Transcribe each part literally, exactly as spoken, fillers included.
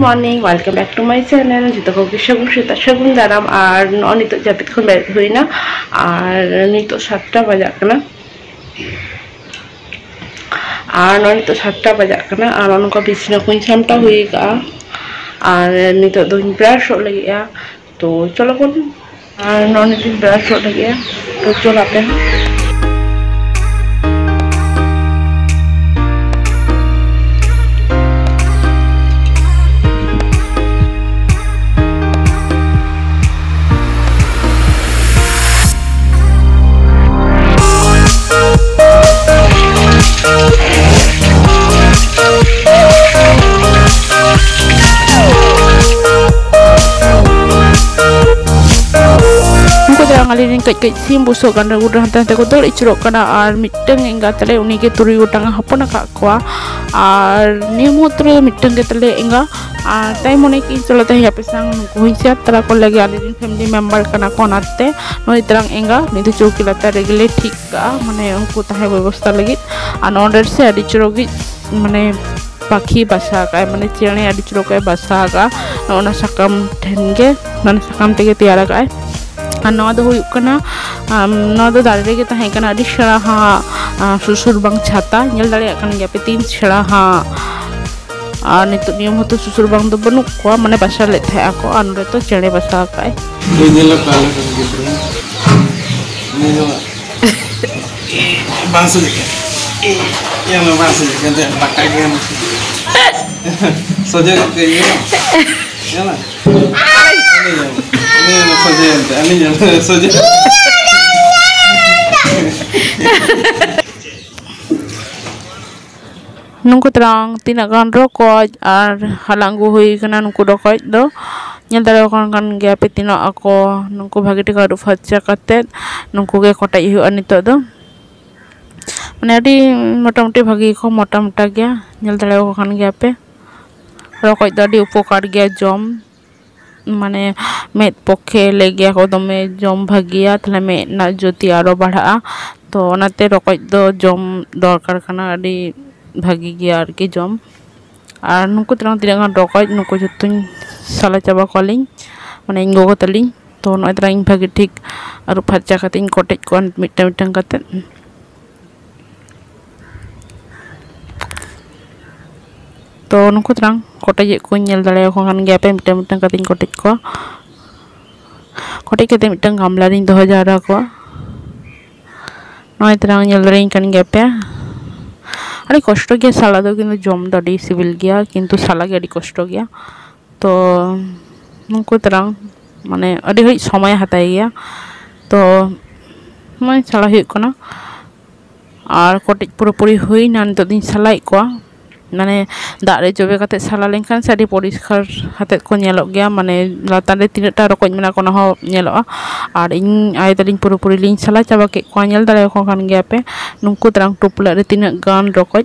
Morning, welcome back to my channel. ᱡᱚᱛᱚ ᱠᱚᱜᱮ ᱥᱟᱹᱜᱩᱱ ᱥᱮᱛᱟᱜ, ᱥᱟᱹᱜᱩᱱ ᱫᱟᱨᱟᱢ᱾ ᱟᱨ ᱱᱚᱜᱼᱚᱭ ᱱᱤᱛᱚᱜ ᱡᱟᱹᱯᱤᱫ ᱠᱷᱚᱱ ᱵᱮᱨᱮᱫ ᱦᱩᱭᱱᱟ, ᱟᱨ ᱱᱤᱛᱚᱜ ᱥᱟᱛᱴᱟ ᱵᱟᱡᱟᱜ ᱠᱟᱱᱟ᱾ ᱟᱨ ᱱᱚᱜᱼᱚᱭ ᱱᱤᱛᱚᱜ ᱥᱟᱛᱴᱟ ᱵᱟᱡᱟᱜ ᱠᱟᱱᱟ, ᱟᱨ ᱱᱚᱜᱼᱚ ᱱᱚᱝᱠᱟ ᱵᱤᱪᱷᱱᱟᱹ ᱠᱚᱧ ᱥᱟᱢᱴᱟᱣ ᱦᱩᱭ ᱠᱟᱜᱼᱟ᱾ ᱟᱨ ᱱᱤᱛᱚᱜ ᱫᱚᱧ ᱵᱨᱟᱥᱚᱜ ᱞᱟᱹᱜᱤᱫᱼᱟ᱾ ᱛᱚ ᱪᱚᱞᱚ ᱵᱚᱱ, ᱟᱨ ᱱᱚᱜᱼᱚᱭ ᱱᱤᱛᱚᱜ ᱵᱨᱟᱥᱚᱜ ᱞᱟᱹᱜᱤᱫᱼᱟ᱾ ᱛᱚ ᱪᱚᱞ ᱟᱯᱮ ᱦᱚᱸ᱾ ᱩᱱᱠᱩ ᱫᱚ ᱟᱹᱞᱤᱧ ᱨᱮᱱ ᱠᱟᱹᱡ ᱠᱟᱹᱡ ᱥᱤᱢ ᱵᱩᱥᱟᱹᱜ ᱜᱟᱱᱰᱟ ᱜᱩᱰᱨᱟᱹ ᱦᱟᱱᱛᱮ ᱱᱟᱛᱮ ᱠᱚ ᱫᱟᱹᱲ ᱟᱹᱪᱩᱨᱚᱜ ᱠᱟᱱᱟ, ᱟᱨ ᱢᱤᱫᱴᱟᱝ ᱮᱸᱜᱟ ᱛᱟᱞᱮ, ᱩᱱᱤ ᱜᱮ ᱛᱩᱨᱩᱭ ᱜᱚᱴᱟᱝ ᱮ ᱦᱚᱯᱚᱱ ᱟᱠᱟᱫ ᱠᱚᱣᱟ᱾ ᱟᱨ ᱱᱤᱭᱟᱹ ᱢᱩᱦᱩᱨᱛᱚ ᱨᱮ ᱢᱤᱫᱴᱟᱝ ᱜᱮ ᱛᱟᱞᱮ ᱮᱸᱜᱟ, ᱟᱨ ᱛᱟᱭ ᱢᱚᱱᱮ ᱠᱤ ᱪᱚᱞᱚ ᱛᱮᱦᱮᱧ ᱟᱯᱮ ᱥᱟᱶ ᱱᱩᱠᱩ ᱦᱚᱸᱧ ᱥᱮᱭᱟᱨ ᱛᱟᱨᱟ ᱠᱚ ᱞᱟᱹᱜᱤᱫ᱾ ᱟᱞᱮ ᱨᱮᱱ ᱯᱷᱮᱢᱤᱞᱤ ᱢᱮᱢᱵᱟᱨ ᱠᱟᱱᱟ ᱠᱚ, ᱚᱱᱟᱛᱮ ᱱᱩᱭ ᱛᱟᱨᱟᱝ ᱮᱸᱜᱟ ᱱᱩᱭ ᱫᱚ ᱪᱳᱣᱠᱤ ᱞᱟᱛᱟᱨ ᱨᱮᱜᱮ ᱞᱮ ᱴᱷᱤᱠ ᱠᱟᱜᱼᱟ, ᱢᱟᱱᱮ ᱩᱱᱠᱩ ᱛᱟᱦᱮᱸ ᱵᱮᱵᱚᱥᱛᱷᱟ ᱞᱟᱹᱜᱤᱫ᱾ ᱟᱨ ᱱᱚᱰᱮ ᱥᱮ ᱟᱹᱰᱤ ᱪᱚᱨᱚᱠ ᱜᱮ, ᱢᱟᱱᱮ ᱯᱟᱠᱷᱤ ᱵᱟᱥᱟ ᱟᱠᱟᱫᱼᱟᱭ, ᱢᱟᱱᱮ ᱪᱮᱬᱮ ᱟᱹᱰᱤ ᱪᱚᱨᱚᱠ ᱮ ᱵᱟᱥᱟ ᱟᱠᱟᱫᱼᱟ᱾ ᱱᱚᱜᱼᱚ ᱱᱟ ᱥᱟᱠᱟᱢ ᱴᱷᱮᱱ ᱜᱮ, ᱢᱟᱱᱮ ᱥᱟᱠᱟᱢ ᱛᱮᱜᱮ ᱛᱮᱭᱟᱨ ᱟᱠᱟᱫᱼᱟᱭ᱾ ᱟᱨ ᱱᱚᱣᱟ ᱫᱚ ᱦᱩᱭᱩᱜ ᱠᱟᱱᱟ, ᱟᱢ, ᱱᱚᱣᱟ ᱫᱚ ᱫᱟᱨᱮ ᱨᱮᱜᱮ ᱛᱟᱦᱮᱸ ᱠᱟᱱᱟ, ᱟᱹᱰᱤ ᱥᱮᱬᱟ ᱦᱟᱸᱜ, ᱟᱸ, ᱥᱩᱥᱩᱨ ᱵᱟᱝ ᱪᱷᱟᱛᱟ, ᱧᱮᱞ ᱫᱟᱲᱮᱭᱟᱜ ᱠᱟᱱ ᱜᱮᱭᱟ ᱯᱮ, ᱛᱤᱱ ᱥᱮᱬᱟ ᱦᱟᱸᱜ᱾ ᱟᱨ ᱱᱤᱛᱚᱜ ᱱᱤᱭᱟᱹ ᱢᱩᱦᱩᱨᱛᱚ ᱥᱩᱥᱩᱨ ᱵᱟᱝ ᱫᱚ ᱵᱟᱹᱱᱩᱜ ᱠᱚᱣᱟ, ᱢᱟᱱᱮ ᱵᱟᱥᱟ ᱞᱮᱫ ᱛᱟᱦᱮᱸ ᱟᱠᱚ, ᱟᱨ ᱱᱚᱰᱮ ᱫᱚ ᱪᱮᱬᱮ ᱵᱟᱥᱟ ᱟᱠᱟᱫᱼᱟᱭ᱾ ᱧᱮᱞ ᱟᱠᱟᱫ ᱞᱮᱠᱟᱱ ᱜᱤᱫᱽᱨᱟᱹ᱾ ᱵᱟᱝ ᱥᱚᱡᱷᱮᱜ ᱠᱟᱱᱟ᱾ ᱧᱮᱞ ᱢᱮ, ᱵᱟᱝ ᱥᱚᱡᱷᱮᱜ ᱠᱟᱱ ᱛᱟᱭᱟ, ᱵᱟᱸᱠᱟ ᱜᱮᱭᱟ᱾ ᱥᱚᱡᱷᱮ ᱜᱚᱫ ᱠᱟᱜ ᱤᱧ᱾ ᱧᱮᱞ ᱢᱮ᱾ ᱩᱱᱤ ᱧᱮᱞ ᱢᱮ᱾ ᱩᱱᱤ ᱧᱮᱞ ᱢᱮ, ᱥᱚᱡᱷᱮᱭᱮᱱ ᱛᱟᱭᱟ᱾ ᱩᱱᱤ ᱧᱮᱞ ᱢᱮ, ᱥᱚᱡᱷᱮ᱾ ᱱᱩᱠᱩ ᱛᱟᱨᱟᱝ ᱛᱤᱱᱟᱹᱜ ᱜᱟᱱ ᱨᱚᱠᱚᱡ ᱟᱨ ᱦᱟᱞᱟᱝ ᱟᱹᱜᱩ ᱦᱩᱭ ᱠᱟᱱᱟ᱾ ᱱᱩᱠᱩ ᱨᱚᱠᱚᱡ ᱫᱚ ᱧᱮᱞ ᱫᱟᱲᱮᱭᱟᱠᱚ ᱠᱟᱱ ᱜᱮᱭᱟ ᱯᱮ ᱛᱤᱱᱟᱹᱜ ᱟᱠᱚ᱾ ᱱᱩᱠᱩ ᱵᱷᱟᱜᱮ ᱴᱷᱤᱠ ᱟᱹᱨᱩᱵ ᱯᱷᱟᱨᱪᱟ ᱠᱟᱛᱮᱫ ᱱᱩᱠᱩ ᱜᱮ ᱠᱚᱴᱮᱡ ᱦᱩᱭᱩᱜᱼᱟ ᱱᱤᱛᱚᱜ ᱫᱚ᱾ ᱢᱟᱱᱮ ᱟᱹᱰᱤ ᱢᱚᱴᱟᱢᱩᱴᱤ ᱵᱷᱟᱜᱮ ᱜᱮᱠᱚ ᱢᱚᱴᱟ ᱢᱚᱴᱟ ᱜᱮᱭᱟ, ᱧᱮᱞ ᱫᱟᱲᱮᱭᱟᱠᱚ ᱠᱟᱱ ᱜᱮᱭᱟ ᱯᱮ᱾ ᱨᱚᱠᱚᱡ ᱫᱚ ᱟᱹᱰᱤ ᱩᱯᱚᱠᱟᱨ ᱜᱮᱭᱟ ᱡᱚᱢ, ᱢᱟᱱᱮ ᱢᱮᱫ ᱯᱚᱠᱠᱷᱮ ᱞᱟᱹᱭ ᱜᱮᱭᱟ ᱠᱚ ᱫᱚᱢᱮ ᱡᱚᱢ ᱵᱷᱟᱜᱮᱭᱟ, ᱛᱟᱦᱞᱮ ᱢᱮᱫ ᱨᱮᱱᱟᱜ ᱡᱳᱛᱤ ᱟᱨᱚ ᱵᱟᱲᱦᱟᱜᱼᱟ᱾ ᱛᱚ ᱚᱱᱟᱛᱮ ᱨᱚᱠᱚᱡ ᱫᱚ ᱡᱚᱢ ᱫᱚᱨᱠᱟᱨ ᱠᱟᱱᱟ, ᱟᱹᱰᱤ ᱵᱷᱟᱜᱮ ᱜᱮᱭᱟ ᱟᱨᱠᱤ ᱡᱚᱢ᱾ ᱟᱨ ᱱᱩᱠᱩ ᱛᱟᱞᱟᱝ ᱛᱤᱱᱟᱹᱜ ᱜᱟᱱ ᱨᱚᱠᱚᱡ, ᱱᱩᱠᱩ ᱡᱚᱛᱚᱧ ᱥᱟᱞᱟ ᱪᱟᱵᱟ ᱠᱚᱣᱟᱞᱤᱧ, ᱢᱟᱱᱮ ᱤᱧ ᱜᱚᱜᱚ ᱛᱟᱹᱞᱤᱧ᱾ ᱛᱚ ᱱᱚᱜᱼᱚᱭ ᱛᱟᱞᱟᱝ ᱤᱧ ᱵᱷᱟᱹᱜᱤ ᱴᱷᱤᱠ ᱟᱹᱨᱩᱵ ᱯᱷᱟᱨᱪᱟ ᱠᱟᱛᱮ ᱤᱧ ᱠᱚᱴᱮᱡ ᱠᱚᱣᱟ ᱢᱤᱫᱴᱟᱝ ᱢᱤᱫᱴᱟᱝ ᱠᱟᱛᱮ᱾ ᱛᱚ ᱱᱩᱠᱩ ᱛᱟᱞᱟᱝ ᱠᱚᱴᱮᱡᱮᱫ ᱠᱚᱧ ᱧᱮᱞ ᱫᱟᱲᱮᱭᱟᱠᱚ ᱠᱟᱱ ᱜᱮᱭᱟ ᱯᱮ, ᱢᱤᱫᱴᱟᱝ ᱢᱤᱫᱴᱟᱝ ᱠᱟᱛᱮᱧ ᱠᱚᱴᱮᱡ ᱠᱚᱣᱟ᱾ ᱠᱚᱴᱮᱡ ᱠᱟᱛᱮ ᱢᱤᱫᱴᱟᱝ ᱜᱟᱢᱞᱟ ᱨᱤᱧ ᱫᱚᱦᱚ ᱡᱟᱣᱨᱟ ᱠᱚᱣᱟ᱾ ᱱᱚᱜᱼᱚᱭ ᱛᱟᱞᱟᱝ ᱧᱮᱞ ᱫᱟᱲᱮᱭᱟᱹᱧ ᱠᱟᱱ ᱜᱮᱭᱟ ᱯᱮ᱾ ᱟᱹᱰᱤ ᱠᱚᱥᱴᱚ ᱜᱮᱭᱟ ᱥᱟᱞᱟ ᱫᱚ, ᱠᱤᱱᱛᱩ ᱡᱚᱢ ᱫᱚ ᱟᱹᱰᱤ ᱥᱤᱵᱤᱞ ᱜᱮᱭᱟ, ᱠᱤᱱᱛᱩ ᱥᱟᱞᱟ ᱜᱮ ᱟᱹᱰᱤ ᱠᱚᱥᱴᱚ ᱜᱮᱭᱟ᱾ ᱛᱚ ᱱᱩᱠᱩ ᱛᱟᱞᱟᱝ ᱢᱟᱱᱮ ᱟᱹᱰᱤ ᱜᱷᱟᱹᱲᱤᱡ ᱥᱚᱢᱚᱭᱮ ᱦᱟᱛᱟᱣ ᱜᱮᱭᱟ᱾ ᱛᱚ ᱱᱚᱜᱼᱚᱭ ᱥᱟᱞᱟ ᱦᱩᱭᱩᱜ ᱠᱟᱱᱟ᱾ ᱟᱨ ᱠᱚᱴᱮᱡ ᱯᱩᱨᱟᱹᱯᱩᱨᱤ ᱦᱩᱭᱱᱟ, ᱱᱤᱛᱚᱜ ᱫᱚᱧ ᱥᱟᱞᱟᱭᱮᱫ ᱠᱚᱣᱟ᱾ ᱢᱟᱱᱮ ᱫᱟᱜ ᱨᱮ ᱡᱚᱵᱮ ᱠᱟᱛᱮ ᱥᱟᱞᱟ ᱞᱮᱱᱠᱷᱟᱱ ᱥᱮ ᱟᱹᱰᱤ ᱯᱚᱨᱤᱥᱠᱟᱨ ᱟᱛᱮᱫ ᱠᱚ ᱧᱮᱞᱚᱜ ᱜᱮᱭᱟ, ᱢᱟᱱᱮ ᱞᱟᱛᱟᱨ ᱨᱮ ᱛᱤᱱᱟᱹᱜ ᱴᱟ ᱨᱚᱠᱚᱡ ᱢᱮᱱᱟᱜ ᱠᱚᱣᱟ ᱚᱱᱟ ᱦᱚᱸ ᱧᱮᱞᱚᱜᱼᱟ᱾ ᱟᱨ ᱤᱧ ᱟᱭᱳ ᱛᱟᱹᱞᱤᱧ ᱯᱩᱨᱟᱹᱯᱩᱨᱤ ᱞᱤᱧ ᱥᱟᱞᱟ ᱪᱟᱵᱟ ᱠᱮᱫ ᱠᱚᱣᱟ, ᱧᱮᱞ ᱫᱟᱲᱮᱭᱟᱠᱚ ᱠᱟᱱ ᱜᱮᱭᱟ ᱯᱮ᱾ ᱱᱩᱠᱩ ᱛᱟᱞᱟᱝ ᱴᱩᱯᱞᱟᱹᱜ ᱨᱮ ᱛᱤᱱᱟᱹᱜ ᱜᱟᱱ ᱨᱚᱠᱚᱡ,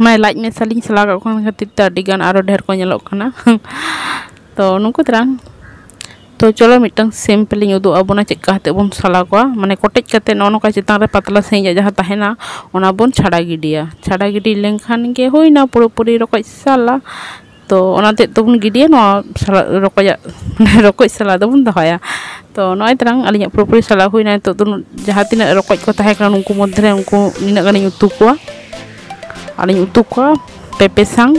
ᱢᱟᱱᱮ ᱞᱟᱡ ᱢᱮᱥᱟ ᱞᱤᱧ ᱥᱟᱞᱟ ᱠᱟᱜ ᱠᱟᱱ ᱠᱷᱟᱹᱛᱤᱨ ᱛᱮ ᱟᱹᱰᱤ ᱜᱟᱱ ᱟᱨᱚ ᱰᱷᱮᱨ ᱠᱚ ᱧᱮᱞᱚᱜ ᱠᱟᱱᱟ᱾ ᱛᱚ ᱱᱩᱠᱩ ᱛᱟᱞᱟᱝ, ᱛᱚ ᱪᱚᱞᱚ ᱢᱤᱫᱴᱟᱝ ᱥᱮᱢᱯᱮᱞ ᱤᱧ ᱩᱫᱩᱜ ᱟᱵᱚᱱᱟ ᱪᱮᱫ ᱞᱮᱠᱟ ᱠᱟᱛᱮ ᱵᱚᱱ ᱥᱟᱞᱟ ᱠᱚᱣᱟ᱾ ᱢᱟᱱᱮ ᱠᱚᱴᱮᱡ ᱠᱟᱛᱮ ᱱᱚᱜᱼᱚ ᱱᱚᱝᱠᱟ ᱪᱮᱛᱟᱱ ᱨᱮ ᱯᱟᱛᱞᱟ ᱥᱟᱺᱦᱤᱡ ᱟᱜ ᱡᱟᱦᱟᱸ ᱛᱟᱦᱮᱱᱟ, ᱚᱱᱟ ᱵᱚᱱ ᱪᱷᱟᱰᱟ ᱜᱤᱰᱤᱭᱟ᱾ ᱪᱷᱟᱰᱟ ᱜᱤᱰᱤ ᱞᱮᱱᱠᱷᱟᱱ ᱜᱮ ᱦᱩᱭᱱᱟ ᱯᱩᱨᱟᱹᱯᱩᱨᱤ ᱨᱚᱠᱚᱡ ᱥᱟᱞᱟ᱾ ᱛᱚ ᱚᱱᱟ ᱛᱮᱫ ᱫᱚᱵᱚᱱ ᱜᱤᱰᱤᱭᱟ ᱱᱚᱣᱟ ᱥᱟᱞᱟ, ᱨᱚᱠᱚᱡᱟᱜ, ᱨᱚᱠᱚᱡ ᱥᱟᱞᱟ ᱫᱚᱵᱚᱱ ᱫᱚᱦᱚᱭᱟ᱾ ᱛᱚ ᱱᱚᱜᱼᱚᱭ ᱛᱟᱞᱟᱝ ᱟᱹᱞᱤᱧᱟᱜ ᱯᱩᱨᱟᱹᱯᱩᱨᱤ ᱥᱟᱞᱟ ᱦᱩᱭᱱᱟ᱾ ᱱᱤᱛᱚᱜ ᱫᱚ ᱡᱟᱦᱟᱸ ᱛᱤᱱᱟᱹᱜ ᱨᱚᱠᱚᱡ ᱠᱚ ᱛᱟᱦᱮᱸ ᱠᱟᱱᱟ, ᱩᱱᱠᱩ ᱢᱚᱫᱽᱫᱷᱮ ᱨᱮ ᱩᱱᱠᱩ ᱱᱤᱱᱟᱹᱜ ᱜᱟᱱᱤᱧ ᱩᱛᱩ ᱠᱚᱣᱟ᱾ ᱟᱨᱤᱧ ᱩᱛᱩ ᱠᱚᱣᱟ ᱯᱮᱸᱯᱮ ᱥᱟᱝ᱾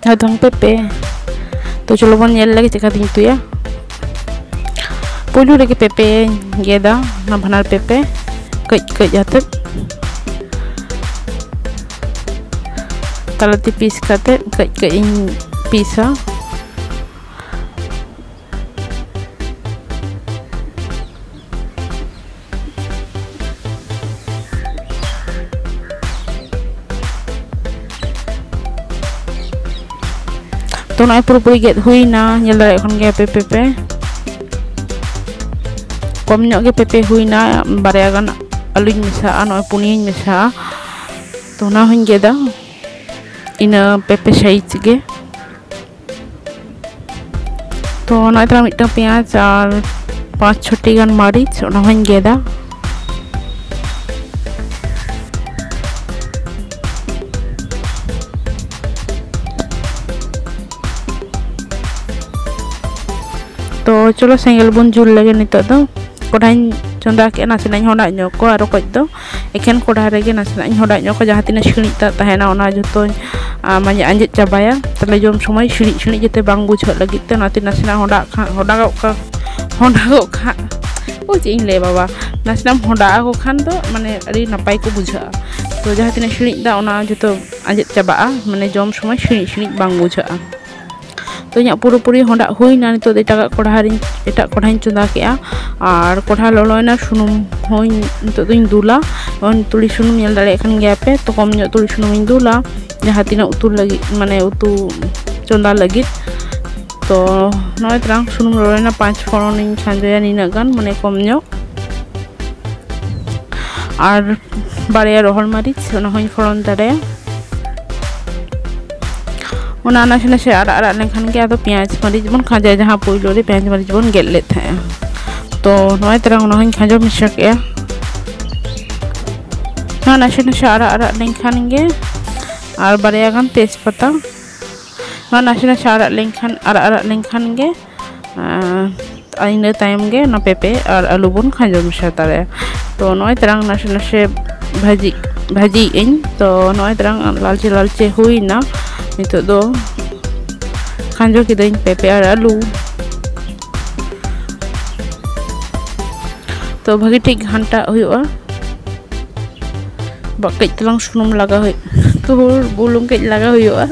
ᱟᱫᱚᱝ ᱯᱮᱸᱯᱮ᱾ ᱛᱚ ᱪᱚᱞᱚ ᱵᱚᱱ ᱧᱮᱞ ᱞᱮᱜᱮ ᱪᱮᱠᱟᱛᱤᱧ ᱩᱛᱩᱭᱟ᱾ ᱯᱩᱭᱞᱩ ᱨᱮᱜᱮ ᱯᱮᱸᱯᱮᱧ ᱜᱮᱫᱟ, ᱚᱱᱟ ᱵᱟᱱᱟᱨ ᱯᱮᱸᱯᱮ ᱠᱟᱹᱡ ᱠᱟᱹᱡ ᱟᱛᱮᱫ, ᱛᱟᱞᱟᱛᱮ ᱯᱤᱥ ᱠᱟᱛᱮᱫ ᱠᱟᱹᱡ ᱠᱟᱹᱡ ᱤᱧ ᱯᱤᱥᱟ᱾ ᱛᱚ ᱱᱚᱜᱼᱚᱭ ᱯᱩᱨᱟᱹᱯᱩᱨᱤ ᱜᱮᱫ ᱦᱩᱭᱱᱟ, ᱧᱮᱞ ᱫᱟᱲᱮᱭᱟᱜ ᱠᱟᱱ ᱜᱮᱭᱟ ᱯᱮ ᱯᱮᱸᱯᱮ᱾ ᱠᱚᱢ ᱧᱚᱜ ᱜᱮ ᱯᱮᱸᱯᱮ ᱦᱩᱭᱱᱟ, ᱵᱟᱨᱭᱟ ᱜᱟᱱ ᱟᱹᱞᱩᱧ ᱢᱮᱥᱟᱜᱼᱟ, ᱱᱚᱜᱼᱚᱭ ᱯᱩᱱᱭᱟᱹᱧ ᱢᱮᱥᱟᱜᱼᱟ᱾ ᱛᱚ ᱚᱱᱟ ᱦᱚᱸᱧ ᱜᱮᱫᱟ ᱤᱱᱟᱹ ᱯᱮᱸᱯᱮ ᱥᱟᱭᱤᱡᱽ ᱜᱮ᱾ ᱛᱚ ᱱᱚᱜᱼᱚᱭ ᱛᱟᱞᱟᱝ ᱢᱤᱫᱴᱟᱝ ᱯᱮᱸᱭᱟᱡᱽ ᱟᱨ ᱯᱟᱸᱪ ᱪᱷᱚᱴᱤ ᱜᱟᱱ ᱢᱟᱹᱨᱤᱪ, ᱚᱱᱟ ᱦᱚᱸᱧ ᱜᱮᱫᱟ᱾ ᱪᱚᱞᱚ, ᱥᱮᱸᱜᱮᱞ ᱵᱚᱱ ᱡᱩᱞ ᱞᱮᱜᱮ ᱱᱤᱛᱚᱜ ᱫᱚ᱾ ᱠᱚᱲᱦᱟᱧ ᱪᱚᱸᱫᱟ ᱠᱮᱜᱼᱟ, ᱱᱟᱥᱮᱱᱟᱜ ᱤᱧ ᱦᱚᱰᱟᱜ ᱧᱚᱜ ᱠᱚᱣᱟ ᱨᱚᱠᱚᱡ ᱫᱚ᱾ ᱮᱠᱷᱮᱱ ᱠᱚᱲᱦᱟ ᱨᱮᱜᱮ ᱱᱟᱥᱮᱱᱟᱜ ᱤᱧ ᱦᱚᱰᱟᱜ ᱧᱚᱜ ᱠᱚᱣᱟ, ᱡᱟᱦᱟᱸ ᱛᱤᱱᱟᱹᱜ ᱥᱤᱬᱤᱡ ᱛᱟᱜ ᱛᱟᱦᱮᱱᱟ ᱚᱱᱟ ᱡᱷᱚᱛᱚᱧ, ᱟ, ᱢᱟᱱᱮ ᱟᱸᱡᱮᱫ ᱪᱟᱵᱟᱭᱟ᱾ ᱛᱟᱦᱞᱮ ᱡᱚᱢ ᱥᱚᱢᱚᱭ ᱥᱤᱬᱤᱡ ᱥᱤᱬᱤᱡ ᱡᱟᱛᱮ ᱵᱟᱝ ᱵᱩᱡᱷᱟᱹᱜ ᱞᱟᱹᱜᱤᱫ ᱛᱮ ᱚᱱᱟᱛᱮ ᱱᱟᱥᱮᱱᱟᱜ ᱦᱚᱰᱟᱜ ᱠᱷᱟᱱ, ᱦᱚᱰᱟᱜᱚᱜ ᱠᱷᱟᱱ, ᱦᱚᱰᱟᱜᱚᱜ ᱠᱷᱟᱱ, ᱳ, ᱪᱮᱫ ᱤᱧ ᱞᱟᱹᱭᱟ ᱵᱟᱵᱟ, ᱱᱟᱥᱮᱱᱟᱜ ᱮᱢ ᱦᱚᱰᱟᱜ ᱟᱠᱚ ᱠᱷᱟᱱ ᱫᱚ ᱢᱟᱱᱮ ᱟᱹᱰᱤ ᱱᱟᱯᱟᱭ ᱠᱚ ᱵᱩᱡᱷᱟᱹᱜᱼᱟ᱾ ᱛᱚ ᱡᱟᱦᱟᱸ ᱛᱤᱱᱟᱹᱜ ᱥᱤᱬᱤᱡ ᱫᱟᱜ ᱚᱱᱟ ᱡᱷᱚᱛᱚ ᱟᱸᱡᱮᱫ ᱪᱟᱵᱟᱜᱼᱟ, ᱢᱟᱱᱮ ᱡᱚᱢ ᱥᱚᱢᱚᱭ ᱥᱤᱬᱤᱡ ᱥᱤᱬᱤᱡ ᱵᱟᱝ ᱵᱩᱡᱷᱟᱹᱜᱼᱟ᱾ ᱛᱚ ᱤᱧᱟᱹᱜ ᱯᱩᱨᱟᱹᱯᱩᱨᱤ ᱦᱚᱸᱰᱟᱜ ᱦᱩᱭᱱᱟ᱾ ᱱᱤᱛᱚᱜ ᱫᱚ ᱮᱴᱟᱜᱟᱜ ᱠᱚᱲᱦᱟ ᱨᱤᱧ, ᱮᱴᱟᱜ ᱠᱚᱲᱦᱟᱧ ᱪᱚᱸᱫᱟ ᱠᱮᱜᱼᱟ᱾ ᱟᱨ ᱠᱚᱲᱦᱟ ᱞᱚᱞᱚᱭᱮᱱᱟ, ᱥᱩᱱᱩᱢ ᱦᱚᱸᱧ ᱱᱤᱛᱚᱜ ᱫᱚᱧ ᱫᱩᱞᱟ᱾ ᱱᱚᱜᱼᱚᱭ ᱛᱩᱲᱤ ᱥᱩᱱᱩᱢ, ᱧᱮᱞ ᱫᱟᱲᱮᱭᱟᱜ ᱠᱟᱱ ᱜᱮᱭᱟ ᱯᱮ, ᱛᱚ ᱠᱚᱢ ᱧᱚᱜ ᱛᱩᱲᱤ ᱥᱩᱱᱩᱢᱤᱧ ᱫᱩᱞᱟ, ᱡᱟᱦᱟᱸ ᱛᱤᱱᱟᱹᱜ ᱩᱛᱩ ᱞᱟᱹᱜᱤᱫ, ᱢᱟᱱᱮ ᱩᱛᱩ ᱪᱚᱸᱫᱟ ᱞᱟᱹᱜᱤᱫ᱾ ᱛᱚ ᱱᱚᱜᱼᱚᱭ ᱛᱟᱨᱟᱝ ᱥᱩᱱᱩᱢ ᱞᱚᱞᱚᱭᱮᱱᱟ, ᱯᱟᱸᱪ ᱯᱷᱚᱲᱚᱱᱤᱧ ᱠᱷᱟᱸᱡᱚᱭᱟ ᱱᱤᱱᱟᱹᱜ ᱜᱟᱱ, ᱢᱟᱱᱮ ᱠᱚᱢ ᱧᱚᱜ᱾ ᱟᱨ ᱵᱟᱨᱭᱟ ᱨᱚᱦᱚᱲ ᱢᱟᱹᱨᱤᱪ, ᱚᱱᱟ ᱦᱚᱸᱧ ᱯᱷᱚᱲᱚᱱ ᱫᱟᱲᱮᱭᱟᱜᱼᱟ᱾ ᱚᱱᱟ ᱱᱟᱥᱮ ᱱᱟᱥᱮ ᱟᱨᱟᱜ ᱟᱨᱟᱜ ᱞᱮᱱᱠᱷᱟᱱ ᱜᱮ ᱟᱫᱚ ᱯᱮᱸᱭᱟᱡᱽ ᱢᱟᱹᱨᱤᱪ ᱵᱚᱱ ᱠᱷᱟᱸᱡᱚᱭᱟ, ᱡᱟᱦᱟᱸ ᱯᱳᱭᱞᱳ ᱨᱮ ᱯᱮᱸᱭᱟᱡᱽ ᱢᱟᱹᱨᱤᱪ ᱵᱚᱱ ᱜᱮᱫ ᱞᱮᱫ ᱛᱟᱦᱮᱸᱜᱼᱟ᱾ ᱛᱚ ᱱᱚᱜᱼᱚᱭ ᱛᱟᱨᱟᱝ ᱚᱱᱟ ᱦᱚᱸᱧ ᱠᱷᱟᱸᱡᱚ ᱢᱮᱥᱟ ᱠᱮᱜᱼᱟ᱾ ᱱᱚᱣᱟ ᱱᱟᱥᱮ ᱱᱟᱥᱮ ᱟᱨᱟᱜ ᱟᱨᱟᱜ ᱞᱮᱱᱠᱷᱟᱱ ᱜᱮ, ᱟᱨ ᱵᱟᱨᱭᱟ ᱜᱟᱱ ᱛᱮᱡᱽᱯᱟᱛᱟ, ᱱᱚᱣᱟ ᱱᱟᱥᱮ ᱱᱟᱥᱮ ᱟᱨᱟᱜ ᱞᱮᱱᱠᱷᱟᱱ, ᱟᱨᱟᱜ ᱟᱨᱟᱜ ᱞᱮᱱᱠᱷᱟᱱ ᱜᱮ, ᱟᱨ ᱤᱱᱟᱹ ᱛᱟᱭᱚᱢ ᱜᱮ ᱚᱱᱟ ᱯᱮᱸᱯᱮ ᱟᱨ ᱟᱹᱞᱩ ᱵᱚᱱ ᱠᱷᱟᱸᱡᱚ ᱢᱮᱥᱟ ᱦᱟᱛᱟᱲᱟ᱾ ᱛᱚ ᱱᱚᱜᱼᱚᱭ ᱛᱟᱨᱟᱝ ᱱᱟᱥᱮ ᱱᱟᱥᱮ ᱵᱷᱟᱹᱡᱤ, ᱵᱷᱟᱹᱡᱤᱭᱮᱫ ᱟᱹᱧ᱾ ᱛᱚ ᱱᱚᱜᱼᱚᱭ ᱛᱟᱨᱟᱝ ᱞᱟᱞᱪᱮ ᱞᱟᱞᱪᱮ ᱦᱩᱭᱱᱟ᱾ ᱱᱤᱛᱚᱜ ᱫᱚ ᱠᱷᱟᱸᱡᱚ ᱠᱤᱫᱟᱹᱧ ᱯᱮᱸᱯᱮ ᱟᱨ ᱟᱹᱞᱩ᱾ ᱛᱚ ᱵᱷᱟᱹᱜᱤ ᱴᱷᱤᱠ ᱜᱷᱟᱱᱴᱟᱜ ᱦᱩᱭᱩᱜᱼᱟ᱾ ᱵᱟ, ᱠᱟᱹᱡ ᱛᱟᱞᱟᱝ ᱥᱩᱱᱩᱢ ᱞᱟᱜᱟᱣ ᱦᱩᱭᱩᱜ, ᱛᱩᱲ ᱵᱩᱞᱩᱝ ᱠᱟᱹᱡ ᱞᱟᱜᱟᱣ ᱦᱩᱭᱩᱜᱼᱟ᱾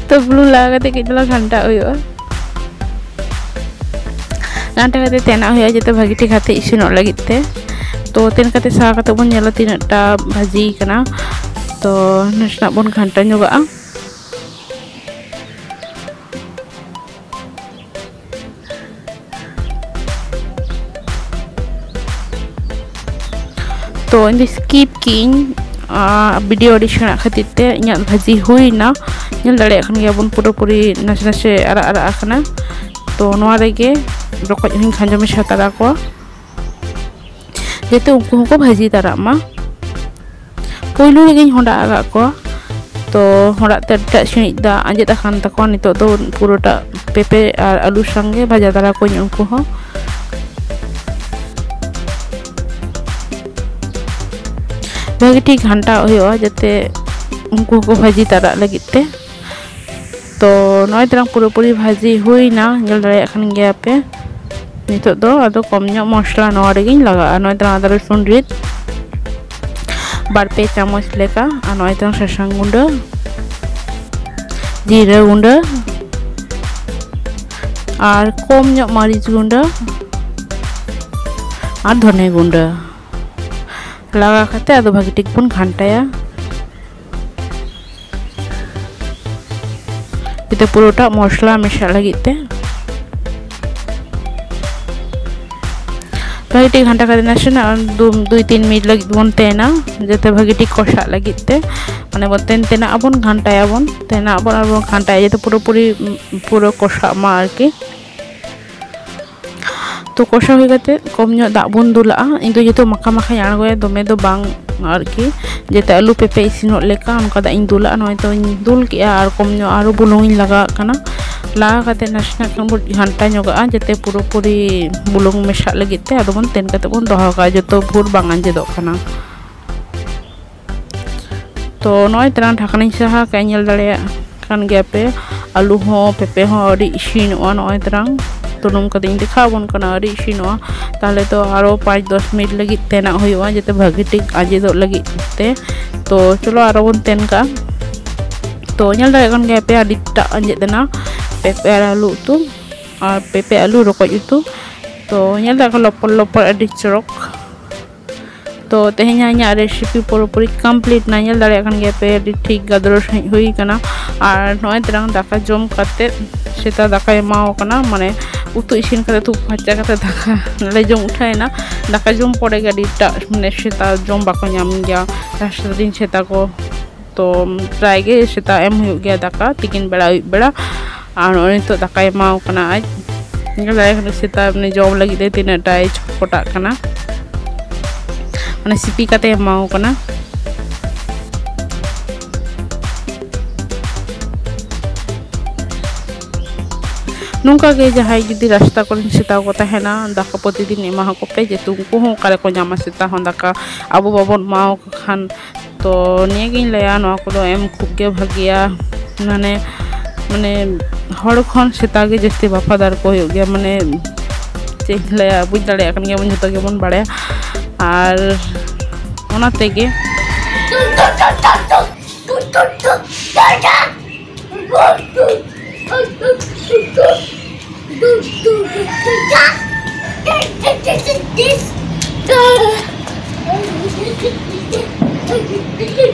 ᱛᱚ ᱵᱩᱞᱩᱝ ᱞᱟᱜᱟᱣ ᱠᱟᱛᱮ ᱠᱟᱹᱡ ᱛᱟᱞᱟᱝ ᱜᱷᱟᱱᱴᱟᱜ ᱦᱩᱭᱩᱜᱼᱟ᱾ ᱜᱷᱟᱱᱴᱟ ᱠᱟᱛᱮ ᱛᱮᱱᱟᱜ ᱦᱩᱭᱩᱜᱼᱟ, ᱡᱟᱛᱮ ᱵᱷᱟᱹᱜᱤ ᱴᱷᱤᱠ ᱠᱟᱛᱮ ᱤᱥᱤᱱᱚᱜ ᱞᱟᱹᱜᱤᱫ ᱛᱮ᱾ ᱛᱚ ᱛᱮᱱ ᱠᱟᱛᱮ ᱥᱟᱦᱟ ᱠᱟᱛᱮ ᱵᱚᱱ ᱧᱮᱞᱟ ᱛᱤᱱᱟᱹᱜ ᱴᱟ ᱵᱷᱟᱹᱡᱤ ᱠᱟᱱᱟ᱾ ᱛᱚ ᱱᱟᱥᱮᱱᱟᱜ ᱵᱚᱱ ᱜᱷᱟᱱᱴᱟ ᱧᱚᱜᱟᱜᱼᱟ᱾ ᱛᱚ ᱤᱧ ᱫᱚ skip ᱠᱮᱜ ᱟᱹᱧ, ᱟᱨ video ᱟᱹᱰᱤ ᱥᱮᱬᱟ ᱠᱷᱟᱹᱛᱤᱨ ᱛᱮ ᱤᱧᱟᱹᱜ ᱵᱷᱟᱹᱡᱤ ᱦᱩᱭᱱᱟ᱾ ᱧᱮᱞ ᱫᱟᱲᱮᱭᱟᱜ ᱠᱟᱱ ᱜᱮᱭᱟᱵᱚᱱ ᱯᱩᱨᱟᱹᱯᱩᱨᱤ ᱱᱟᱥᱮ ᱱᱟᱥᱮ ᱟᱨᱟᱜ ᱟᱨᱟᱜ ᱟᱠᱟᱱᱟ᱾ ᱛᱚ ᱱᱚᱣᱟ ᱨᱮᱜᱮ ᱨᱚᱠᱚᱡ ᱦᱚᱸᱧ ᱠᱷᱟᱸᱡᱚ ᱢᱮᱥᱟ ᱛᱟᱨᱟ ᱠᱚᱣᱟ᱾ ᱡᱟᱛᱮ ᱩᱱᱠᱩ ᱦᱚᱸᱠᱚ ᱵᱷᱟᱹᱡᱤ ᱛᱟᱨᱟᱜ ᱢᱟ᱾ ᱯᱳᱭᱞᱳ ᱨᱮᱜᱮᱧ ᱦᱚᱸᱰᱟ ᱟᱠᱟᱫ ᱠᱚᱣᱟ᱾ ᱛᱚ ᱦᱚᱲᱟᱜ ᱛᱮ ᱟᱹᱰᱤᱴᱟᱜ ᱥᱤᱬᱤᱡ ᱫᱟᱜ ᱟᱸᱡᱮᱫ ᱟᱠᱟᱱ ᱛᱟᱠᱚᱣᱟ᱾ ᱱᱤᱛᱚᱜ ᱫᱚ ᱯᱩᱨᱟᱹᱴᱟᱜ ᱯᱮᱸᱯᱮ ᱟᱨ ᱟᱹᱞᱩ ᱥᱟᱝᱜᱮ ᱵᱷᱟᱡᱟ ᱫᱟᱨᱟ ᱠᱚᱧ ᱩᱱᱠᱩ ᱦᱚᱸ᱾ ᱵᱷᱟᱹᱜᱤ ᱴᱷᱤᱠ ᱜᱷᱟᱱᱴᱟᱣ ᱦᱩᱭᱩᱜᱼᱟ, ᱡᱟᱛᱮ ᱩᱱᱠᱩ ᱦᱚᱸᱠᱚ ᱵᱷᱟᱹᱡᱤ ᱛᱟᱨᱟᱜ ᱞᱟᱹᱜᱤᱫ ᱛᱮ᱾ ᱛᱚ ᱱᱚᱜᱼᱚᱭ ᱛᱟᱨᱟᱝ ᱯᱩᱨᱟᱹᱯᱩᱨᱤ ᱵᱷᱟᱹᱡᱤ ᱦᱩᱭᱱᱟ, ᱧᱮᱞ ᱫᱟᱲᱮᱭᱟᱜ ᱠᱟᱱ ᱜᱮᱭᱟ ᱯᱮ᱾ ᱱᱤᱛᱚᱜ ᱫᱚ ᱟᱫᱚ ᱠᱚᱢ ᱧᱚᱜ ᱢᱚᱥᱞᱟ ᱱᱚᱣᱟ ᱨᱮᱜᱮᱧ ᱞᱟᱜᱟᱜᱼᱟ᱾ ᱱᱚᱜᱼᱚᱭ ᱛᱟᱨᱟᱝ ᱟᱫᱟ ᱨᱚᱥᱩᱱ ᱨᱤᱫ ᱵᱟᱨ ᱯᱮ ᱪᱟᱢᱚᱪ ᱞᱮᱠᱟ, ᱟᱨ ᱱᱚᱜᱼᱚᱭ ᱛᱟᱨᱟᱝ ᱥᱟᱥᱟᱝ ᱜᱩᱸᱰᱟᱹ, ᱡᱤᱨᱟᱹ ᱜᱩᱸᱰᱟᱹ, ᱟᱨ ᱠᱚᱢ ᱧᱚᱜ ᱢᱟᱹᱨᱤᱪ ᱜᱩᱸᱰᱟᱹ ᱟᱨ ᱫᱷᱚᱱᱮ ᱜᱩᱸᱰᱟᱹ ᱞᱟᱜᱟᱣ ᱠᱟᱛᱮ ᱟᱫᱚ ᱵᱷᱟᱹᱜᱤ ᱴᱷᱤᱠ ᱵᱚᱱ ᱜᱷᱟᱱᱴᱟᱭᱟ, ᱡᱟᱛᱮ ᱯᱩᱨᱟᱹᱴᱟ ᱢᱚᱥᱞᱟ ᱢᱮᱥᱟᱜ ᱞᱟᱹᱜᱤᱫ ᱛᱮ᱾ ᱵᱷᱟᱹᱜᱤ ᱴᱷᱤᱠ ᱜᱷᱟᱱᱴᱟ ᱠᱟᱛᱮ ᱱᱟᱥᱮᱱᱟᱜ ᱫᱩ, ᱫᱩᱭ ᱛᱤᱱ ᱢᱤᱱᱤᱴ ᱞᱟᱹᱜᱤᱫ ᱵᱚᱱ ᱛᱮᱱᱟ, ᱡᱟᱛᱮ ᱵᱷᱟᱹᱜᱤ ᱴᱷᱤᱠ ᱠᱚᱥᱟᱜ ᱞᱟᱹᱜᱤᱫ ᱛᱮ᱾ ᱢᱟᱱᱮ ᱵᱚᱱ ᱛᱮᱱ ᱛᱮᱱᱟᱜ ᱟᱵᱚᱱ, ᱜᱷᱟᱱᱴᱟᱭᱟᱵᱚᱱ, ᱛᱮᱱᱟᱜ ᱟᱵᱚᱱ ᱟᱨ ᱵᱚᱱ ᱜᱷᱟᱱᱴᱟᱭᱟ, ᱡᱟᱛᱮ ᱯᱩᱨᱟᱹᱯᱩᱨᱤ, ᱩᱢ, ᱯᱩᱨᱟᱹ ᱠᱚᱥᱟᱜ ᱢᱟ ᱟᱨᱠᱤ᱾ ᱛᱚ ᱠᱚᱥᱟ ᱦᱩᱭ ᱠᱟᱛᱮ ᱠᱚᱢ ᱧᱚᱜ ᱫᱟᱜ ᱵᱚᱱ ᱫᱩᱞᱟᱜᱼᱟ᱾ ᱤᱧ ᱫᱚ ᱡᱚᱛᱚ ᱢᱟᱠᱷᱟ ᱢᱟᱠᱷᱟᱧ ᱟᱬᱜᱚᱭᱟ, ᱫᱚᱢᱮ ᱫᱚ ᱵᱟᱝ ᱟᱨᱠᱤ, ᱡᱟᱛᱮ ᱟᱹᱞᱩ ᱯᱮᱸᱯᱮ ᱤᱥᱤᱱᱚᱜ ᱞᱮᱠᱟ ᱚᱱᱠᱟ ᱫᱟᱜ ᱤᱧ ᱫᱩᱞᱟᱜᱼᱟ᱾ ᱱᱚᱜᱼᱚᱭ ᱛᱚᱧ ᱫᱩᱞ ᱠᱮᱜᱼᱟ ᱟᱨ ᱠᱚᱢ ᱧᱚᱜ ᱟᱨᱚ ᱵᱩᱞᱩᱝ ᱤᱧ ᱞᱟᱜᱟᱣᱟᱜ ᱠᱟᱱᱟ᱾ ᱞᱟᱜᱟᱣ ᱠᱟᱛᱮ ᱱᱟᱥᱮᱱᱟᱜ ᱠᱷᱟᱱ ᱵᱚᱱ ᱜᱷᱟᱱᱴᱟ ᱧᱚᱜᱟᱜᱼᱟ, ᱡᱟᱛᱮ ᱯᱩᱨᱟᱹᱯᱩᱨᱤ ᱵᱩᱞᱩᱝ ᱢᱮᱥᱟᱜ ᱞᱟᱹᱜᱤᱫ ᱛᱮ᱾ ᱟᱫᱚ ᱵᱚᱱ ᱛᱮᱱ ᱠᱟᱛᱮ ᱵᱚᱱ ᱫᱚᱦᱚ ᱠᱟᱜᱼᱟ, ᱡᱚᱛᱚ ᱵᱷᱳᱨ ᱵᱟᱝ ᱟᱸᱡᱮᱫᱚᱜ ᱠᱟᱱᱟ᱾ ᱛᱚ ᱱᱚᱜᱼᱚᱭ ᱛᱟᱨᱟᱝ ᱰᱷᱟᱠᱱᱟᱧ ᱥᱟᱦᱟ ᱠᱟᱜᱼᱟ, ᱧᱮᱞ ᱫᱟᱲᱮᱭᱟᱜ ᱠᱟᱱ ᱜᱮᱭᱟ ᱯᱮ, ᱟᱹᱞᱩ ᱦᱚᱸ ᱯᱮᱸᱯᱮ ᱦᱚᱸ ᱟᱹᱰᱤ ᱤᱥᱤᱱᱚᱜᱼᱟ᱾ ᱱᱚᱜᱼᱚᱭ ᱛᱟᱨᱟᱝ ᱛᱩᱱᱩᱢ ᱠᱟᱛᱮ ᱤᱧ ᱫᱮᱠᱷᱟᱣ ᱟᱵᱚᱱ ᱠᱟᱱᱟ, ᱟᱹᱰᱤ ᱤᱥᱤᱱᱚᱜᱼᱟ᱾ ᱛᱟᱦᱚᱞᱮ ᱛᱚ ᱟᱨᱚ ᱯᱟᱸᱪ ᱫᱚᱥ ᱢᱤᱱᱤᱴ ᱞᱟᱹᱜᱤᱫ ᱛᱮᱱᱟᱜ ᱦᱩᱭᱩᱜᱼᱟ, ᱡᱟᱛᱮ ᱵᱷᱟᱹᱜᱤ ᱴᱷᱤᱠ ᱟᱸᱡᱮᱫᱚᱜ ᱞᱟᱹᱜᱤᱫ ᱛᱮ᱾ ᱛᱚ ᱪᱚᱞᱚ ᱟᱨᱚ ᱵᱚᱱ ᱛᱮᱱ ᱠᱟᱜᱼᱟ᱾ ᱛᱚ ᱧᱮᱞ ᱫᱟᱲᱮᱭᱟᱜ ᱠᱟᱱ ᱜᱮᱭᱟ ᱯᱮ, ᱟᱹᱰᱤᱴᱟᱜ ᱟᱸᱡᱮᱫ ᱮᱱᱟ ᱯᱮᱸᱯᱮ ᱟᱨ ᱟᱹᱞᱩ ᱩᱛᱩ, ᱟᱨ ᱯᱮᱸᱯᱮ ᱟᱹᱞᱩ ᱨᱚᱠᱚᱡ ᱩᱛᱩ᱾ ᱛᱚ ᱧᱮᱞ ᱫᱟᱲᱮᱭᱟᱜ ᱠᱟᱱᱟ ᱞᱚᱯᱚᱲ ᱞᱚᱯᱚᱲ ᱟᱹᱰᱤ ᱪᱚᱨᱚᱠ᱾ ᱛᱚ ᱛᱮᱦᱮᱧ ᱤᱧᱟᱹᱜ ᱨᱮᱥᱤᱯᱤ ᱯᱩᱨᱟᱹᱯᱩᱨᱤ ᱠᱚᱢᱯᱞᱤᱴ ᱱᱟ᱾ ᱧᱮᱞ ᱫᱟᱲᱮᱭᱟᱜ ᱠᱟᱱ ᱜᱮᱭᱟ ᱯᱮ, ᱟᱹᱰᱤ ᱴᱷᱤᱠ ᱜᱟᱫᱽᱨᱚ ᱥᱟᱺᱦᱤᱡ ᱦᱩᱭ ᱠᱟᱱᱟ᱾ ᱟᱨ ᱱᱚᱜᱼᱚᱭ ᱛᱟᱨᱟᱝ ᱫᱟᱠᱟ ᱡᱚᱢ ᱠᱟᱛᱮ ᱥᱮᱛᱟ ᱫᱟᱠᱟᱭ ᱮᱢᱟᱣ ᱠᱟᱱᱟ, ᱢᱟᱱᱮ ᱩᱛᱩ ᱤᱥᱤᱱ ᱠᱟᱛᱮ ᱛᱩᱯᱩ ᱯᱷᱟᱨᱪᱟ ᱠᱟᱛᱮ ᱫᱟᱠᱟ ᱞᱮ ᱡᱚᱢ ᱩᱴᱷᱟᱹᱣ ᱮᱱᱟ᱾ ᱫᱟᱠᱟ ᱡᱚᱢ ᱯᱚᱨᱮ ᱜᱮ ᱟᱹᱰᱤᱴᱟᱜ, ᱢᱟᱱᱮ ᱥᱮᱛᱟ ᱡᱚᱢ ᱵᱟᱠᱚ ᱧᱟᱢ ᱜᱮᱭᱟ, ᱨᱟᱥᱛᱟ ᱫᱤᱱ ᱥᱮᱛᱟ ᱠᱚ᱾ ᱛᱚ ᱯᱨᱟᱭ ᱜᱮ ᱥᱮᱛᱟ ᱮᱢ ᱦᱩᱭᱩᱜ ᱜᱮᱭᱟ ᱫᱟᱠᱟ, ᱛᱤᱠᱤᱱ ᱵᱮᱲᱟ, ᱟᱹᱭᱩᱵ ᱵᱮᱲᱟ᱾ ᱟᱨ ᱱᱚᱜᱼᱚᱭ ᱱᱤᱛᱚᱜ ᱫᱟᱠᱟᱭ ᱮᱢᱟᱣ ᱠᱟᱱᱟ ᱟᱡ᱾ ᱧᱮᱞ ᱫᱟᱲᱮᱭᱟᱜ ᱠᱟᱱᱟ ᱥᱮᱛᱟ ᱢᱟᱱᱮ ᱡᱚᱢ ᱞᱟᱹᱜᱤᱫ ᱛᱮ ᱛᱤᱱᱟᱹᱜ ᱴᱟᱭ ᱪᱷᱚᱴᱯᱚᱴᱟᱜ ᱠᱟᱱᱟ, ᱢᱟᱱᱮ ᱥᱤᱯᱤ ᱠᱟᱛᱮ ᱮᱢᱟᱣ ᱠᱟᱱᱟ᱾ ᱱᱚᱝᱠᱟ ᱜᱮ ᱡᱟᱦᱟᱸᱭ ᱡᱩᱫᱤ ᱨᱟᱥᱛᱟ ᱠᱚᱨᱮᱱ ᱥᱮᱛᱟ ᱠᱚ ᱛᱟᱦᱮᱱᱟ, ᱫᱟᱠᱟ ᱯᱨᱚᱛᱤᱫᱤᱱ ᱮᱢᱟ ᱟᱠᱚ ᱯᱮ, ᱡᱮᱦᱮᱛᱩ ᱩᱱᱠᱩ ᱦᱚᱸ ᱚᱠᱟ ᱨᱮᱠᱚ ᱧᱟᱢᱟ ᱥᱮᱛᱟ ᱦᱚᱸ ᱫᱟᱠᱟ, ᱟᱵᱚ ᱵᱟᱵᱚᱱ ᱮᱢᱟ ᱟᱠᱚ ᱠᱷᱟᱱ᱾ ᱛᱚ ᱱᱤᱭᱟᱹᱜᱤᱧ ᱞᱟᱹᱭᱟ, ᱱᱚᱣᱟ ᱠᱚᱫᱚ ᱮᱢ ᱠᱷᱩᱵ ᱜᱮ ᱵᱷᱟᱜᱮᱭᱟ᱾ ᱢᱟᱱᱮ, ᱢᱟᱱᱮ ᱦᱚᱲ ᱠᱷᱚᱱ ᱥᱮᱛᱟ ᱜᱮ ᱡᱟᱹᱥᱛᱤ ᱵᱟᱯᱟᱫᱟᱨ ᱠᱚ ᱦᱩᱭᱩᱜ ᱜᱮᱭᱟ᱾ ᱢᱟᱱᱮ ᱪᱮᱫ ᱤᱧ ᱞᱟᱹᱭᱟ, ᱵᱩᱡᱽ ᱫᱟᱲᱮᱭᱟᱜ ᱠᱟᱱ ᱜᱮᱭᱟᱵᱚᱱ, ᱡᱷᱚᱛᱚ ᱜᱮᱵᱚᱱ ᱵᱟᱲᱟᱭᱟ᱾ ᱟᱨ ᱚᱱᱟ ᱛᱮᱜᱮ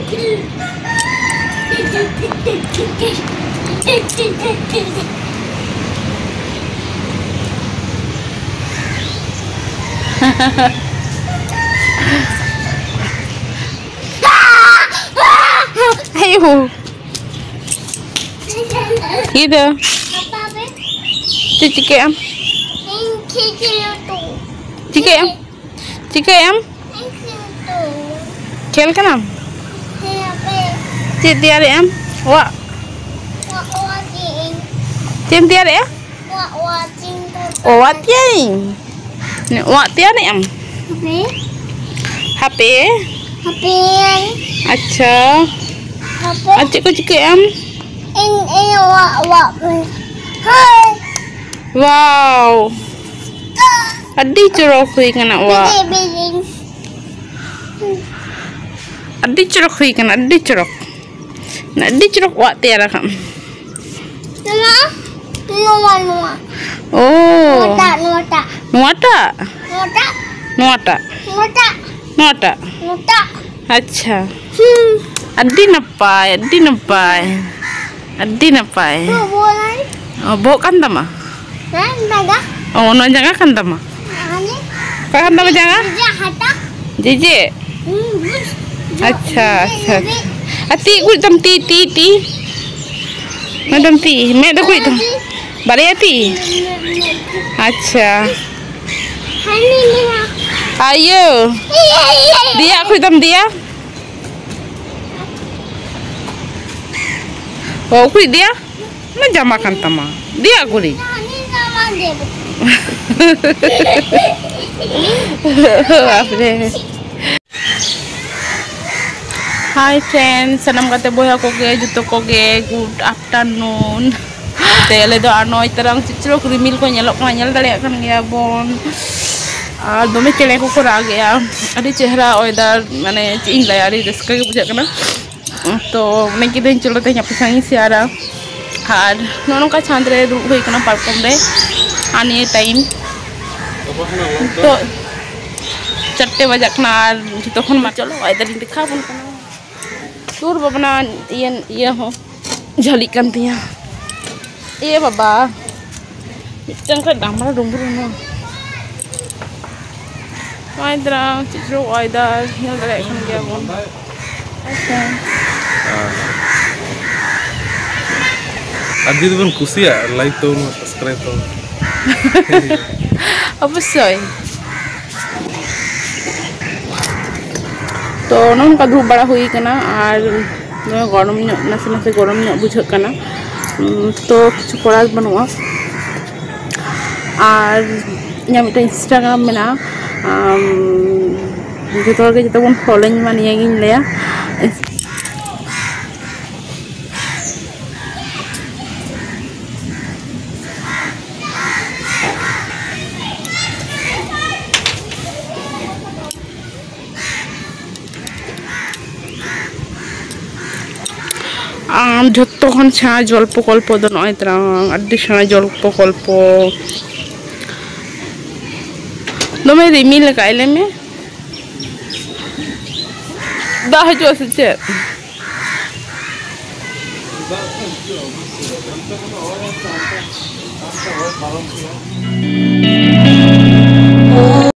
ᱟᱭᱳ᱾ ᱜᱤᱫᱟᱹ᱾ ᱪᱮᱫ ᱪᱤᱠᱟᱹᱭᱟᱢ? ᱪᱤᱠᱟᱹᱭᱟᱢ? ᱪᱤᱠᱟᱹᱭᱟᱢ? ᱠᱷᱮᱞ ᱠᱟᱱᱟᱢ? ᱪᱮᱫ ᱛᱮᱭᱟᱨᱮᱜ ᱟᱢ? ᱚᱣᱟᱜ᱾ ᱪᱮᱫ ᱮᱢ ᱛᱮᱭᱟᱨᱮᱜᱼᱟ? ᱚᱣᱟᱜ ᱛᱮᱭᱟᱨᱤᱧ᱾ ᱚᱣᱟᱜ ᱛᱮᱭᱟᱨᱮᱜ ᱟᱢ? ᱦᱟᱯᱮ᱾ ᱦᱟᱯᱮ᱾ ᱟᱪᱪᱷᱟ᱾ ᱟᱨ ᱪᱮᱫ ᱠᱚ ᱪᱤᱠᱟᱹᱭᱮᱜ ᱟᱢ? ᱤᱧ, ᱤᱧ ᱚᱣᱟᱜ, ᱚᱣᱟᱜ ᱢᱮ᱾ ᱦᱳᱭ᱾ ᱣᱟᱣ᱾ ᱟᱹᱰᱤ ᱪᱚᱨᱚᱠ ᱦᱩᱭ ᱠᱟᱱᱟ ᱚᱣᱟᱜ᱾ ᱵᱤᱞᱤ, ᱵᱤᱞᱤ᱾ ᱟᱹᱰᱤ ᱪᱚᱨᱚᱠ ᱦᱩᱭ ᱠᱟᱱᱟ, ᱟᱹᱰᱤ ᱪᱚᱨᱚᱠ᱾ ᱟᱹᱰᱤ ᱪᱚᱨᱚᱠ ᱚᱣᱟᱜ ᱛᱮᱭᱟᱨ ᱟᱠᱟᱫ᱾ ᱱᱚᱣᱟ, ᱱᱚᱣᱟ, ᱱᱚᱣᱟ᱾ ᱳ᱾ ᱱᱚᱣᱟᱴᱟᱜ, ᱱᱚᱣᱟᱴᱟᱜ᱾ ᱱᱚᱣᱟᱴᱟᱜ? ᱱᱚᱣᱟᱴᱟᱜ᱾ ᱱᱚᱣᱟᱴᱟᱜ᱾ ᱱᱚᱣᱟᱴᱟᱜ᱾ ᱱᱚᱣᱟᱴᱟᱜ᱾ ᱟᱪᱪᱷᱟ᱾ ᱦᱩᱸ᱾ ᱟᱹᱰᱤ ᱱᱟᱯᱟᱭ, ᱟᱹᱰᱤ ᱱᱟᱯᱟᱭ, ᱟᱹᱰᱤ ᱱᱟᱯᱟᱭ᱾ ᱱᱚᱣᱟ ᱵᱚᱞᱟᱭ᱾ ᱚ, ᱵᱚᱦᱚᱜ ᱠᱟᱱ ᱛᱟᱢᱟ? ᱦᱮᱸ, ᱡᱟᱸᱜᱟ᱾ ᱚ, ᱱᱚᱣᱟ ᱡᱟᱸᱜᱟ ᱠᱟᱱ ᱛᱟᱢᱟ? ᱦᱟᱱᱮ᱾ ᱚᱠᱟ ᱠᱟᱱ ᱛᱟᱢᱟ ᱡᱟᱸᱜᱟ? ᱡᱮᱡᱮ ᱦᱟᱴᱟ᱾ ᱡᱮᱡᱮ? ᱦᱩᱸ, ᱦᱩᱸ᱾ ᱟᱪᱪᱷᱟ, ᱡᱮᱡᱮ, ᱟᱪᱪᱷᱟ᱾ ᱡᱮᱡᱮ᱾ ᱟᱨ ᱛᱤ ᱠᱩᱡ ᱛᱟᱢ, ᱛᱤ, ᱛᱤ, ᱛᱤ᱾ ᱢᱮᱫ ᱛᱟᱢ ᱛᱤ, ᱢᱮᱫ ᱫᱚ ᱠᱩᱡ ᱛᱟᱢ᱾ ᱵᱟᱨᱭᱟ ᱛᱤ? ᱢᱮᱫ, ᱢᱮᱫ, ᱢᱮᱫ᱾ ᱟᱪᱪᱷᱟ᱾ ᱦᱟᱱᱮ ᱢᱮᱱᱟᱜ᱾ ᱟᱨ ᱤᱭᱟᱹ? ᱤᱭᱟᱹ, ᱤᱭᱟᱹ, ᱤᱭᱟᱹ᱾ ᱫᱮᱭᱟ ᱠᱩᱡ ᱛᱟᱢ, ᱫᱮᱭᱟ? ᱚ, ᱚᱠᱚᱭ ᱫᱮᱭᱟ? ᱚᱱᱟ ᱡᱟᱢᱟ ᱠᱟᱱ ᱛᱟᱢᱟ᱾ ᱫᱮᱭᱟ ᱟᱹᱜᱩᱨᱤᱧ᱾ ᱵᱟᱯᱨᱮ᱾ Hi friends, ᱥᱟᱱᱟᱢ ᱜᱟᱛᱮ ᱵᱚᱭᱦᱟ ᱠᱚᱜᱮ, ᱡᱚᱛᱚ ᱠᱚᱜᱮ good afternoon᱾ ᱛᱮ ᱟᱞᱮ ᱫᱚ ᱟᱨ ᱱᱚᱜᱼᱚᱭ ᱛᱟᱨᱟᱝ ᱪᱤᱛᱨᱚᱠ ᱨᱤᱢᱤᱞ ᱠᱚ ᱧᱮᱞᱚᱜ ᱠᱟᱱᱟ, ᱧᱮᱞ ᱫᱟᱲᱮᱭᱟᱜ ᱠᱟᱱ ᱜᱮᱭᱟ ᱵᱚᱱ᱾ ᱟᱨ ᱫᱚᱢᱮ ᱪᱮᱬᱮ ᱠᱚᱠᱚ ᱨᱟᱜ ᱮᱜᱼᱟ, ᱟᱹᱰᱤ ᱪᱮᱦᱨᱟ weather, ᱢᱟᱱᱮ ᱪᱮᱫ ᱤᱧ ᱞᱟᱹᱭᱟ, ᱟᱹᱰᱤ ᱨᱟᱹᱥᱠᱟᱹ ᱜᱮ ᱵᱩᱡᱷᱟᱹᱜ ᱠᱟᱱᱟ᱾ ᱛᱚ ᱚᱱᱟ ᱠᱤᱫᱟᱹᱧ, ᱪᱚᱞᱚ ᱛᱮᱦᱮᱧ ᱟᱯᱮ ᱥᱟᱶ ᱤᱧ ᱥᱮᱭᱟᱨᱟ᱾ ᱟᱨ ᱱᱚᱜᱼᱚ ᱱᱚᱝᱠᱟ ᱪᱷᱟᱸᱫᱽ ᱨᱮ ᱫᱩᱲᱩᱵ ᱦᱩᱭ ᱠᱟᱱᱟ ᱯᱟᱨᱠᱚᱢ ᱨᱮ, ᱟᱨ ᱱᱤᱭᱟᱹ time ᱱᱤᱛᱚᱜ ᱪᱟᱨᱴᱮ ᱵᱟᱡᱟᱜ ᱠᱟᱱᱟ᱾ ᱟᱨ ᱡᱚᱛᱚ ᱠᱷᱚᱱ ᱢᱟ ᱪᱚᱞᱚ weather ᱤᱧ ᱫᱮᱠᱷᱟᱣ ᱟᱵᱚᱱ ᱠᱟᱱᱟ᱾ ᱥᱩᱨ ᱵᱟᱵᱱᱟ ᱤᱭᱟᱹ, ᱤᱭᱟᱹ ᱦᱚᱸ ᱡᱷᱟᱹᱞᱤᱜ ᱠᱟᱱ ᱛᱤᱧᱟᱹ᱾ ᱮ ᱵᱟᱵᱟ, ᱢᱤᱫᱴᱟᱝ ᱠᱷᱟᱱ ᱰᱟᱢᱨᱟ ᱰᱩᱢᱵᱩᱨ ᱮᱱᱟ᱾ ᱱᱚᱜᱼᱚᱭ ᱫᱟᱨᱟ ᱪᱮᱫ ᱪᱚ weather ᱧᱮᱞ ᱫᱟᱲᱮᱭᱟᱜ ᱠᱟᱱ ᱜᱮᱭᱟ ᱵᱚᱱ᱾ ᱟᱪᱪᱷᱟ᱾ ᱟᱨ ᱡᱩᱫᱤ ᱵᱚᱱ ᱠᱩᱥᱤᱭᱟᱜ, like ᱛᱟᱵᱚᱱ ᱢᱟ, subscribe ᱛᱟᱵᱚᱱ᱾ ᱚᱵᱚᱥᱥᱳᱭ᱾ ᱛᱚ ᱱᱚᱜᱼᱚ ᱱᱚᱝᱠᱟ ᱫᱩᱲᱩᱵ ᱵᱟᱲᱟ ᱦᱩᱭ ᱠᱟᱱᱟ, ᱟᱨ ᱱᱚᱜᱼᱚᱭ ᱜᱚᱨᱚᱢ ᱧᱚᱜ, ᱱᱟᱥᱮ ᱱᱟᱥᱮ ᱜᱚᱨᱚᱢ ᱧᱚᱜ ᱵᱩᱡᱷᱟᱹᱜ ᱠᱟᱱᱟ᱾ ᱩᱸ, ᱛᱚ ᱠᱤᱪᱷᱩ ᱠᱚᱨᱟᱣ ᱵᱟᱹᱱᱩᱜᱼᱟ᱾ ᱟᱨ ᱤᱧᱟᱹᱜ ᱢᱤᱫᱴᱮᱱ Instagram ᱢᱮᱱᱟᱜᱼᱟ, ᱟᱢ, ᱡᱚᱛᱚ ᱦᱚᱲ ᱜᱮ ᱡᱚᱛᱚ ᱵᱚᱱ ᱯᱷᱚᱞᱳᱧ ᱢᱟ, ᱱᱤᱭᱟᱹᱜᱤᱧ ᱞᱟᱹᱭᱟ᱾ ᱟᱨ ᱡᱷᱚᱛᱚ ᱠᱷᱚᱱ ᱥᱮᱬᱟ ᱡᱚᱞ ᱯᱨᱚᱠᱚᱞᱯᱚ ᱫᱚ ᱱᱚᱜᱼᱚᱭ ᱛᱟᱨᱟ, ᱟᱹᱰᱤ ᱥᱮᱬᱟ ᱡᱚᱞ ᱯᱨᱚᱠᱚᱞᱯᱚ᱾ ᱫᱚᱢᱮ ᱨᱤᱢᱤᱞ ᱟᱠᱟᱫ ᱞᱟᱹᱭ ᱢᱮ᱾ ᱫᱟᱜ ᱦᱤᱡᱩᱜᱼᱟ ᱥᱮ ᱪᱮᱫ?